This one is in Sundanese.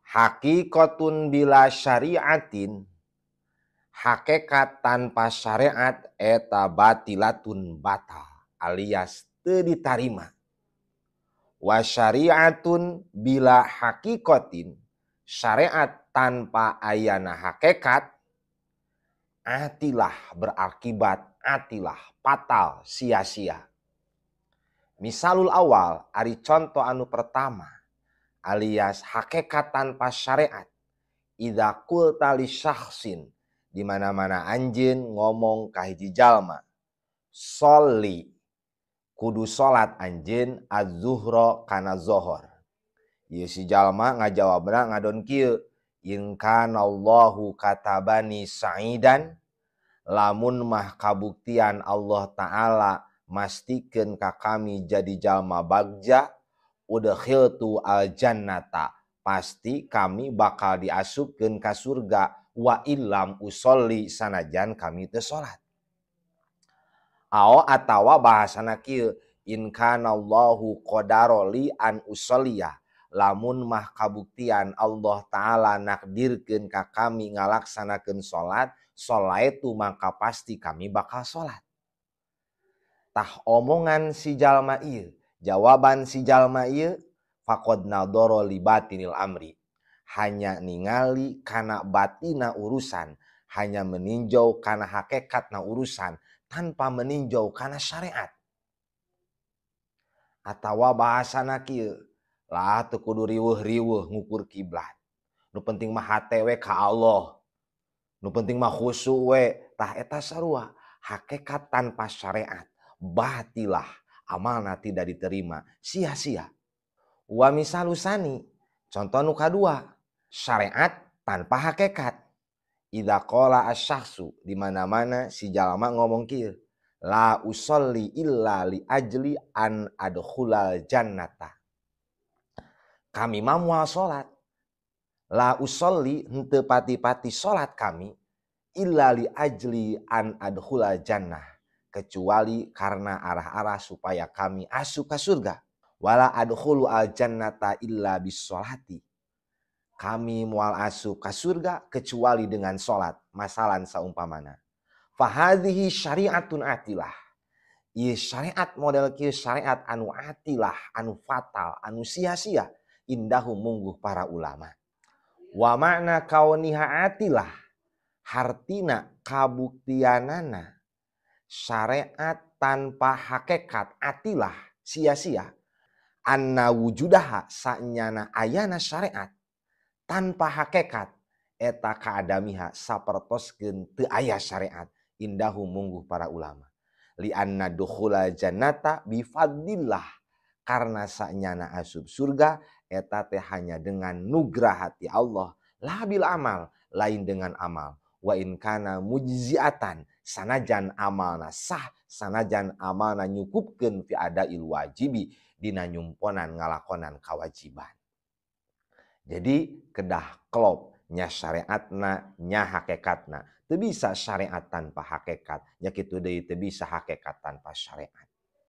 Hakikatun bila syariatin, hakikat tanpa syariat eta batilatun batal alias teu ditarima. Wa syariatun bila hakikatin, syariat tanpa ayana hakikat atilah berakibat atilah fatal sia-sia. Misalul awal ari contoh anu pertama alias hakikat tanpa syariat, idza qulta li syakhsin, di mana-mana anjeun ngomong ka hiji jalma, sholli kudu salat anjeun az-zuhra kana zohor. Ieu si jalma ngajawabna ngadon kieu, in kana Allahu katabani sa'idan, lamun mah kabuktian Allah Ta'ala mastikeun ka kami jadi jalma bagja, udkhiltu al-jannata, pasti kami bakal diasupkeun ka surga, wa illam usolli sanajan kami teu salat. Ao atawa bahasana kieu, in kana Allahu qadara li an usolliya, lamun mah kabuktian Allah Ta'ala nakdirkeun ka kami ngalaksanakeun salat, sholaitu maka pasti kami bakal salat. Tah omongan si jalma ieu, jawaban si jalma ieu, faqad nadhara li batinil amri, hanya ningali kana batina urusan, hanya meninjau kana hakikatna urusan tanpa meninjau kana syariat. Atawa bahasana kieu, lah teu kudu riweuh-riweuh ngukur kiblat, nu penting mah hate we ka Allah, nu penting mah khusyuk we. Tah eta sarua hakikat tanpa syariat, batilah, amalna tidak diterima, sia-sia. Wa misalusani, contoh nu kadua, syariat tanpa hakikat. Idza qala asy-syakhsu, di mana-mana si jalma ngomong kieu, la usolli illa li ajli an adkhulal jannata. Kami mah moal salat. La usolli henteu pati-pati salat kami illa li ajli an adkhulal jannah, kecuali karena arah-arah supaya kami asup ka surga. Wala adkhulu al jannata illa bis-sholati. Kami mual asup ka surga kecuali dengan salat, masalan saumpamana. Fahadhihi syariatun atilah. Ieu syariat model kieu syariat anu atilah, anu fatal, anu sia-sia indahu mungguh para ulama. Wa makna kauniha atilah, hartina kabuktianana syariat tanpa hakikat atilah sia-sia. Anna wujudaha sanyana ayana syariat tanpa hakikat eta kaadamiha sapertoskeun teu aya syariat indahu mungguh para ulama. Li anna dukhula jannata bifadlillah, karena sanyana asup surga eta teh hanya dengan nugrah hati Allah, la bil amal, lain dengan amal. Wa in kana mujziatan, sanajan amalna sah, sanajan amalna nyukupkeun fi adail wajibi, dina nyumponan ngalakonan kawajiban. Jadi kedah klop nya syariatna nya hakikatna. Teu bisa syariat tanpa hakikat, nya kitu deui teu bisa hakikat tanpa syariat.